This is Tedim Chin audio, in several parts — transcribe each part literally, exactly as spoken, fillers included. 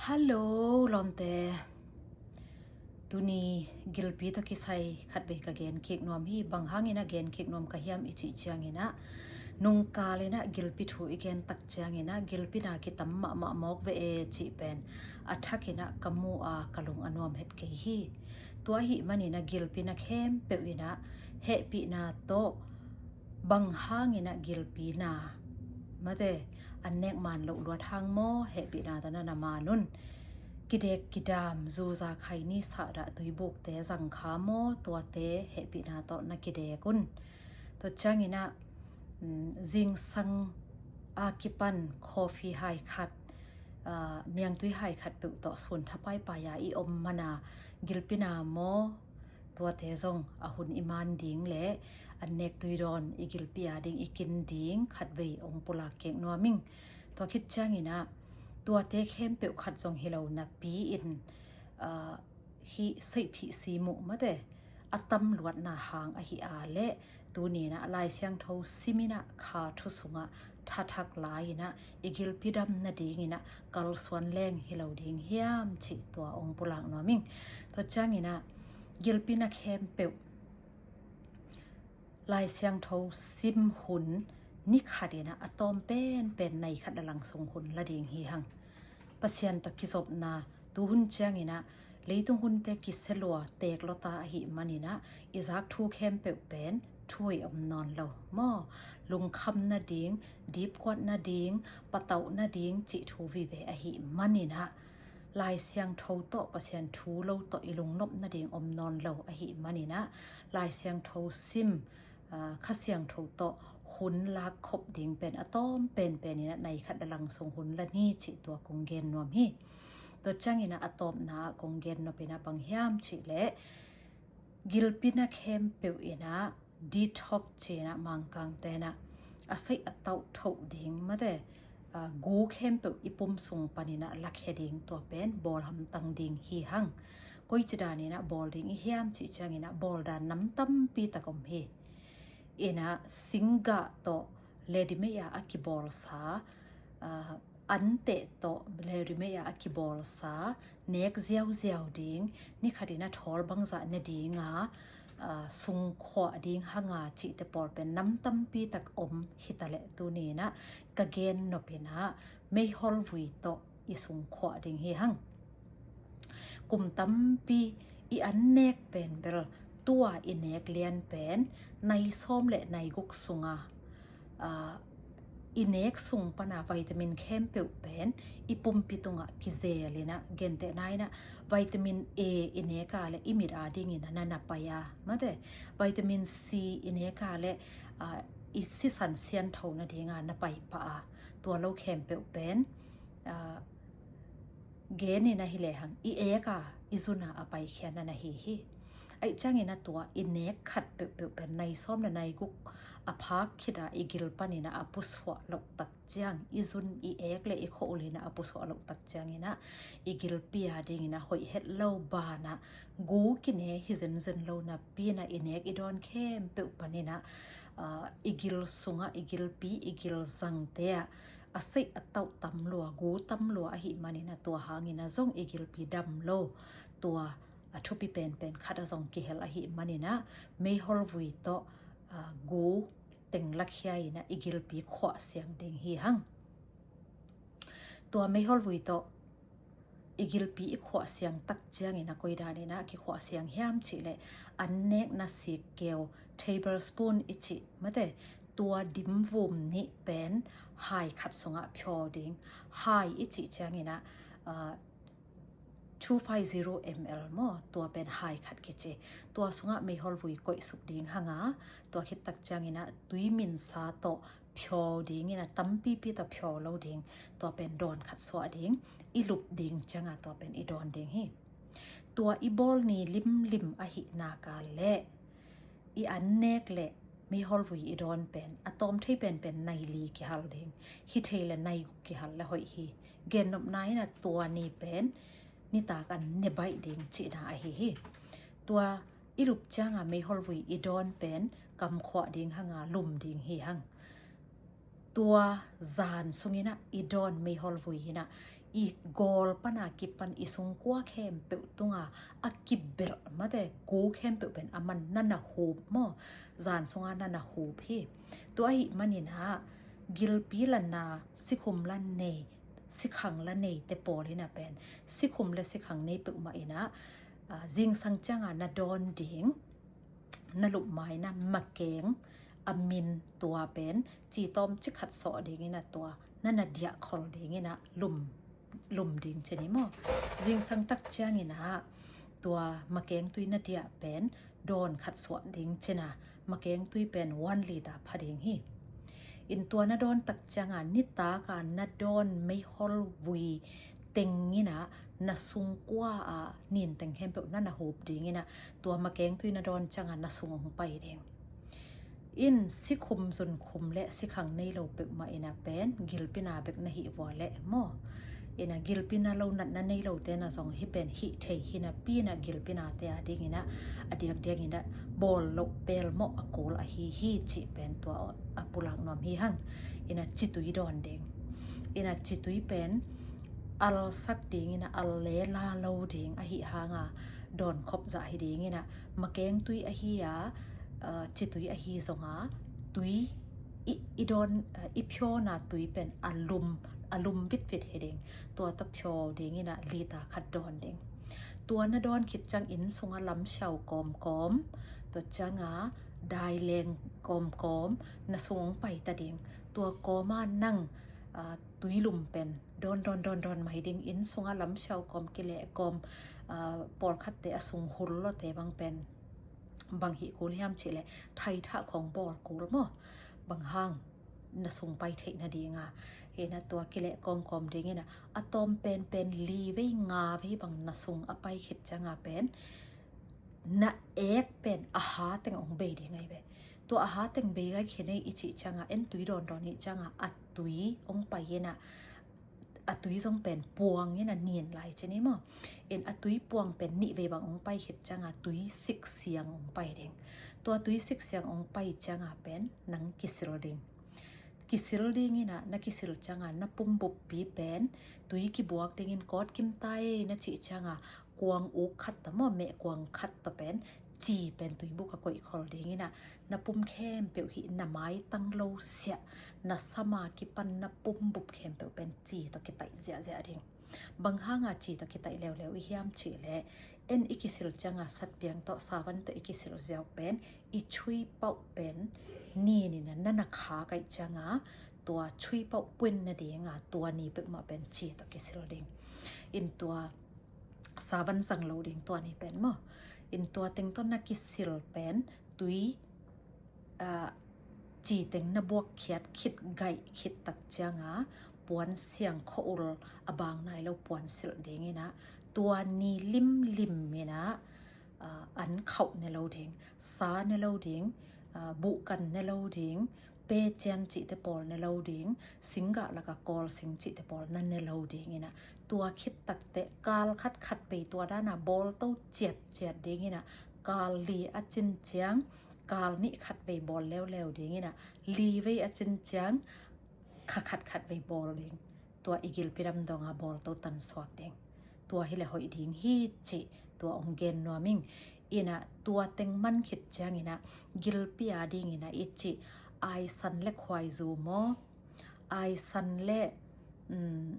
Hallo lawmte. Tuni gilpi tawh kisai khatvei ka gen kik nuam hi. Bang hangin a gen kik nuam ka hiam i cih ciangin ah, nungkal in ah gilpi thu i gen tak ciangin ah gilpi na kitam mahmah mawk ve e cih pen a thakin ah ka mu a ka lung a nuam het kei hi. Tua ahih manin ah gilpi na khempeuh in ah hehpihna tawh bang hangin ah gilpi na mate an nek man loh luat hang maw, hehpihna tawh na na man un. Kidek kidam zuza khaini sahdah tuibukte zangkha maw, tuate hehpihna tawh na kidek un. Tua ciangin ah, mm, zingsang a kipan coffee hai khat, ah, niangtui hai khat peuh tawh sun thapai pai a i om mana gilpi na maw, tuate zong a hun i man ding le an nek tui dawn i gilpi a ding i kin ding khatvei ong pulak kik nuam ing. Tua khit ciangin ah tuate khempeuh khat zong hi lo napi in, ah, hih seihphih si muh mate a tam luatna hang ahi a le, tuni in ah Lai Siangtho sim in ah kha thu sungah thathak lai in ah i gilpi dam nading in ah kalsuan leng hi lo ding hiam cih tua ong pulak nuam ing. Tua ciangin ah gilpi na khempeuh Lai Siangtho sim hun ni khat in ah a tawm penpen nai khat a lang sung hun la ding hi hang. Pasian tawh kizopna tu hun ciangin ah leitung hunte kisia lua teek lua ta ahih manin ah i zak thu khempeuh pen thu hoih om nawn lo maw. Lungkham nading, dipkuat nading, patauh nading cih thu vive ahih manin ah Lai Siangtho tawh Pasian thu lo tawh i lungnop nading om nawn lo ahih manin ah Lai Siangtho sim, ah, Kha Siangtho tawh hun lak khop ding pen a tawm penpen in ah nai khat a lang sung hun la ni cih tua kong gen nuam hi. Tua ciangin ah a tawpna ah kong gen nop in ah bang hiam cih leh gilpi na khempeuh in ah detox ci in ah Mangkangte in ah a seih a tauh thoh ding mate, ah, gu khempeuh i pum sung panin ah lakhia ding tua pen bawl hamtang ding hi hang. Koici danin ah bawl ding i hiam cih ciangin ah bawl dan nam tampi tak om hi. In ah singgah tawh ledimei ah a kibawlsa, ah, anteh tawh ledimei ah a kibawlsa nek ziauziau ding, ni khat in ah thawl bangzah ne ding a, ah, sungkhuah ding hang a cihte pawl pen nam tampi tak om hi ta leh tuni in ah ka gen nop in ah meihol vui tawh i sungkhuah ding hi hang. Kum tampi i an nek pen bel tua i nek lian pen nai sawm le nai guk sunga, ah, i nek sung pana vitamin khempeuh pen i pumpi tungah kizel in ah, gentehna in ah vitamin A i nek a le i mit a dingin ah na na pai a mate, vitamin C i nek a le, ah, i sisan siantho nadinga na pai pah a, tua lo khempeuh pen, ah, gen in ah hi lehang i ek a i zun a a paikhia na na hi hi. Aih ciangin ah tua i nek khat peuhpeuh pen nai sawm le nai guk a phak khit a i gil panin ah a pusuah loh tak ciang, i zun i ek le i khua ul in ah a pusuah loh tak ciangin ah i gilpi a dingin ah hoih het lo banah gu kine hi zenzen lo napi in ah i nek i dawn khempeuh panin ah, ah, i gil sungah i gilpi i gil zangte ah a seih a tauh tam lua, gu tam lua ahih manin ah tua hangin ah zong i gilpi dam lo. Tua a thupi penpen khat ah zong kihel ahih manin ah meihol vui tawh, ah, gu teng lakhia in ah i gilpi khuah siang ding hi hang. Tua meihol vui tawh i gilpi i khuah siang tak ciangin ah koi danin ah kikhuah siang hiam cih leh an nekna sikkeu, tablespoon i cih mate, tua dimvum nih pen hai khat sungah phiaw ding. Hai i cih ciangin ah, ah, two five zero M L maw, tua pen hai khat kici. Tua sungah meihol vui koih suk ding hang a, tua khit tak ciangin ah tuiminsa tawh phiaw dingin ah tampipi tawh phiaw lo ding. Tua pen dawn khat suah ding, i lup ding ciang a tua pen i dawn ding hi. Tua i bawl ni limlim ahih nak a leh i an nek le meihol vui i dawn pen a tawm thei penpen nai li kihal ding, hi thei le nai guk kihal le hoih hi. Gennopna in ah tua ni pen nitak an ne baih ding cihna ahi hi. Tua i lup ciang a meihol vui i dawn pen kamkhuah ding hang a lum ding hi hang. Tua zan sungin ah i dawn meihol vui in ah i gawl pana kipan i sungkua khempeuh tunga a kibelh mate, ku khempeuh pen a man na na hup maw, zan sunga na na hup hi. Tua ahih maninah gilpi la na, sikhum la nei, sikhang la neite pawl inah pen, sikhum le sikhang nei peuhmah inah, a, zingsang cianga na dawn ding, na lupmaina makeng a min tua pen citawm cikhat sawh dinginah tua na na diahkhol dinginah lum, lum ding cini maw. Zingsang tak cianginah tua makeng tui na diah pen dawn khat suah ding cina, makeng tui pen one liter pha ding hi. In tua na dawn tak cianga nitaka na dawn meihol vui tenginah na sungkua a ninteng khempeuh na na hup dinginah tua makeng tui na dawn cianga na sung hong pai ding. In sikhum zunkhum le sikhang nei lo peuhmah inah pen gilpina bek na hih vua leh maw, inah gilpina lo natna nei lote na zong hih pen hih thei hi napi inah gilpinate a dinginah a diakdiakinah bawl loh pelmawh a kul ahi hi cih pen tua a pulak nuam hi hang. Inah citui dawn ding. Inah citui pen alsak dinginah al le la lo ding ahi hanga dawn khop zah hi dinginah makeng tui ahi a, a, citui ahi zonga tui i, i dawn, a, i phiawna tui pen a lum, a lum vitvit hi ding. Tua tawh phiaw dinginah liter khat dawn ding. Tua na dawn khit ciang inn sunga lamsiau kawmkawm, tua cianga daileng kawmkawm na sung hong paita ding. Tua kawma nang, a, tui lum pen dawn dawn dawn dawn mai ding. Inn sunga lamsiau kawm, kileh kawm, a, pawlkhatte a sung hul lawte bang pen bang hih kul hiam cihleh thaithah khawng bawl kul maw, bang hang na sung pai theih nadinga. Hinah tua kileh kawmkawm dinginah a tawm penpen li vei nga vei bang na sung a pai khit cianga pen na ek pen a ha teng hong bei ding ahi ve. Tua a ha teng bei gai khin ei i cih cianga en tui dawndawn ih cianga a tui hong pai inah a tui zong pen puang inah nin lai cini maw. In a tui puang pen nih vei bang hong pai khit cianga tui siksiang hong pai ding. Tua tui siksiang hong pai cianga pen nang kisil ding. Kisil dinginah na kisil cianga na pumbuppi pen tui kibuak dingin kawt kimta ei na cih cianga kuang uk khat ta maw, meh kuang khat ta pen ci pen tuibuk a koihkhol dinginah na pum khempeuh hih na maitang lo siah, na sama kipan na pumbup khempeuh pen ci tawh kitaih ziahziah ding. Bang hanga ci tawh kitaih leuleu i hiam cihleh en i kisil cianga satpiang tawh savan tawh i kisil ziau pen i chui pauh pen ni nina na na kha kaih cianga tua chui pauh puin nadinga tua ni peuhmah pen ci tawh kisil ding. In tua savan zang lo ding tua ni pen maw. In tua teng tawh na kisil pen tui, a, citeng na buakkhiat khit gaih khit tak cianga puan siang khua-ul a bang nai lo puan silh dinginah tua ni limlim inah, a, an khauh ne lo ding, sa ne lo ding, a, buhkan ne lo ding, pecian cihte pawl ne lo ding, singgah laka kawl sing cihte pawl na ne lo dinginah tua khit takteh kal khat khat vei tua dana bawlto ciatciat dinginah kal li a cin ciang kal nih khat vei bawl leuleu dinginah li vei a cin ciang kha khat khat vei bawl ding. Tua i gilpi dam donga bawlto tansuak ding. Tua hileh hoih ding hi cih tua hong gen nuam ing. Inah tua teng man khit cianginah gilpi a dinginah i cih aisan le khuaizu maw, aisan le, um,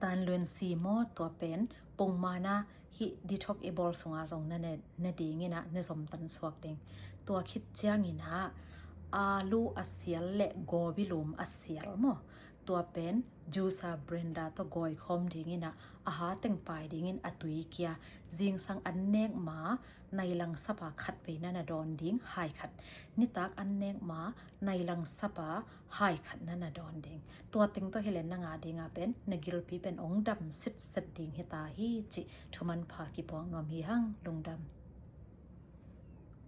tanluensi maw, tua pen pongmana hih detox i bawl sunga zong na ne, ne dinginah na zom tansuak ding. Tua khit cianginah alu a sial le gobi lum a sial maw, tua pen juicer blender tawh gawikhawm dinginah a ha teng pai dingin a tui kia, zingsang an nek ma nailang sapa khat vei na na dawn ding, hai khat. Nitak an nek ma nailang sapa hai khat na na dawn ding. Tua teng tawh hileh na ngah dinga pen na gilpi pen hong dam sitset ding hita hi cih thumanpha kipuak nuam hi hang. Lungdam.